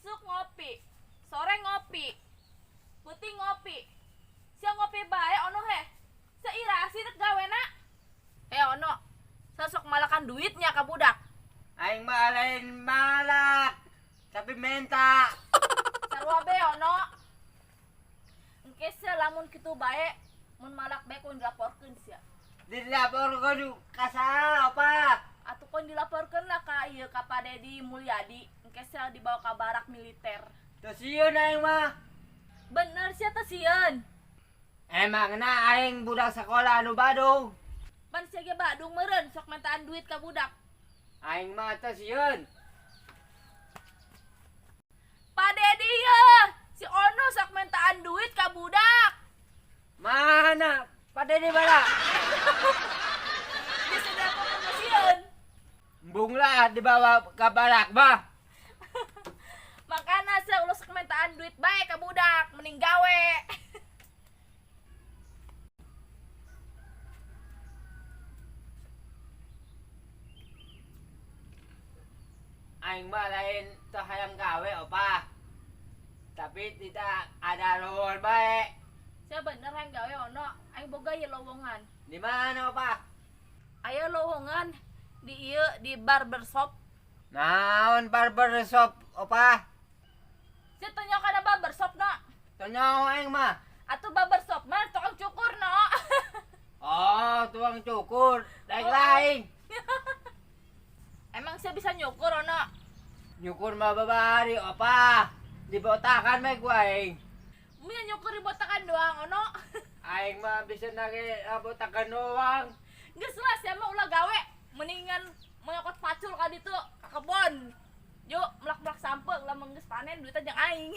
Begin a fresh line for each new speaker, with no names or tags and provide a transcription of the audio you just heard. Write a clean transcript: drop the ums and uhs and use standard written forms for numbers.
Isuk ngopi, sore ngopi, peuting ngopi, siang ngopi bae Ono heh. Seirasi rek gawena. Eh Ono, sosok malakan duitnya ka budak.
Aing mah lain malak, tapi menta.
Sarua be Ono. Engke sia lamun kitu bae, mun malak bae ku dilaporkeun sia.
Dilaporkeun ka saha apa?
Atuh kon dilaporkeun lah ka ieu ka Pak Dedi Mulyadi. Engke sia dibawa ka barak militer.
Teu sieun aing mah.
Bener sia teu sieun.
Emangna aing budak sekolah anu badung.
Pan sia ge badung meureun sok mentaan duit ka budak.
Aing mah teu sieun.
Pak Dedi ya, si Ono sok mentaan duit ka budak.
Mana? Pak Dedi mana?
Bisa dilaporkeun teu sieun.
Embung lah dibawa ke barak mah.
Makana sia ulah sok mentaan duit bae ka budak, mending gawe.
Aing mah lain teu hayang gawe opa. Tapi tidak ada lowongan bae.
Sia bener hayang gawe Ono, aing boga ieu lowongan.
Di mana opa?
Aya lowongan di ieu di barbershop.
Naon barbershop opa?
Sia teu nyaho kana barbershop no?
Teu nyaho aing mah.
Atuh barbershop mah tukang cukur no.
Oh, tukang cukur. Daek lain.
Emang sia bisa nyukur Ono?
Nyukur mah babari opa. Dibotakan mah gua aing.
Mun nyukur dibotakan doang Ono.
Aing mah bisa nage botakan doang.
Geus lah sia mah ulah gawe, mendingan menyokot pacul ka ditu ka kebon. Yuk melak-melak sampeu lamun geus panen duitnya jeung aing.